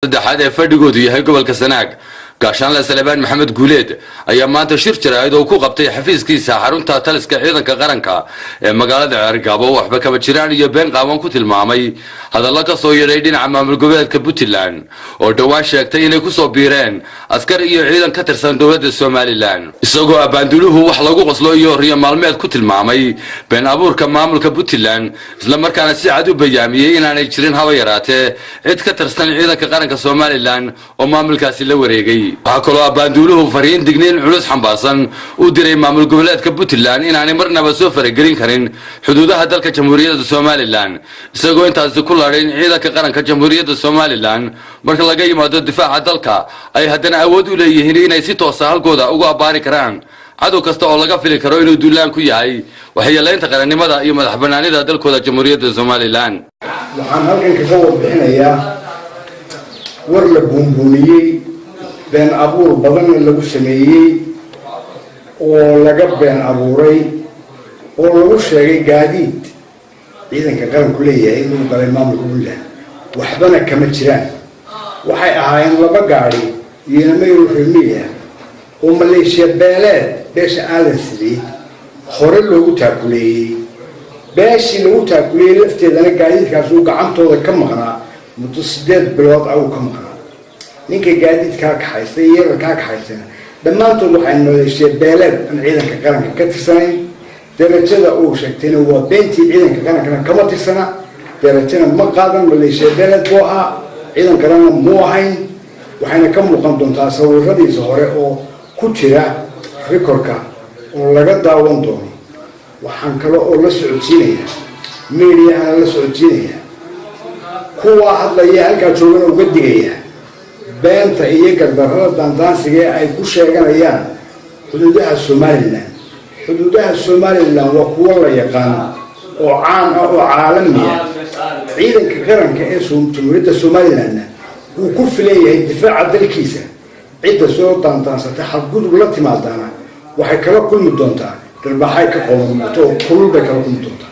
Saddexaad ee fadhigoodu yahay gobolka Sanaag, Gaashaanle Salebaan Maxamed Guuleed, ayaa maanta shir jaraa'id oo ku qabtay xafiiskiisa xarunta taliska ciidanka qaranka ee magaalada Ceerigaabo waxba kaba jiraan iyo been qaawan ku tilmaamay hadallo ka soo yeedhay dhinaca maamul goboleedka Puntland oo dhowaan sheegtay inay kusoo biireen askar iyo ciidan ka tirsan dowladda Somaliland, isagoo abaanduluhu wax lagu qoslo iyo riyo maalmeed ku tilmaamay been abuurka maamulka Puntland, islamarkaana si cad u bayaamiyey inaanay jirin haba yaraatee cid ka tirsan ciidanka qaranka Somaliland oo maamulkaasi la wareegay. Waxaa kaloo abaanduuluhu fariin digniin culus xambaarsan u diray maamul goboleedka Puntland inaanay marnaba soo faragelin karin xuduudaha dalka Jamhuuriyadda Somaliland, isagoo intaasi ku ladhay in ciidanka qaranka Jamhuuriyadda Somaliland marka laga yimaado difaaca dalka ay haddana awood u leeyihiin inay si toosa halkooda ugu abbaari karaan cadow kasta oo laga fili karo inuu duulaan ku yahay waxyeelaynta qarannimada iyo madax banaanida dalkooda Jamhuuriyadda Somaliland. Waxaan halkan kaga warbixinayaa war la buunbuuniyey, been abuur badanna lagu sameeyey, oo laga been abuuray, oo lagu sheegay gaadiid ciidanka qaranku leeyahay inuu galay maamulka Puntland. Waxbana kama jiraan. Waxay ahaayeen laba gaadhi iyo inamayro reemiya oo maleeshiya beeleed beesha Aadan Siciid hore loogu taakuleeyey. Beeshii lagu taakuleeyey lafteedana gaadiidkaas uu gacantooda ka maqnaa muddo 8 bilood ah uu ka maqnaa. Ninka gaadiidkaa kaxaystay iyo yararkaa kaxaystayna dhammaantood waxay maleeshiya beeleed aan ciidanka qaranka ka tirsanayn. Darajada uu sheegtayna waa beentii. Ciidanka qarankana kama tirsana, darajana ma qaadan. Maleeshiya beeleed buu ahaa, ciidan kalena muu ahayn. Waxayna ka muuqan doontaa sawiradiisa hore oo ku jira record-ka oo laga daawan doono. Waxaan kale oo la socodsiinayaa media-hana la socodsiinayaa, kuwa hadlaya halkaa joogana uga digaya beenta iyo gardarrada daandaansiga ee ay ku sheeganayaan xuduudaha Somaliland. Xuduudaha Somaliland waa kuwo la yaqaan oo caan ah oo caalami ah. Ciidanka qaranka ee Jamhuuriyadda Somalilandna wuu ku filan yahay difaaca dalkiisa. Cidda soo daandaansatay, xadgudub la timaadaana, waxay kala kulmi doontaa dharbaaxay ka qoomamto oo kulul bay kala kulmi doontaa.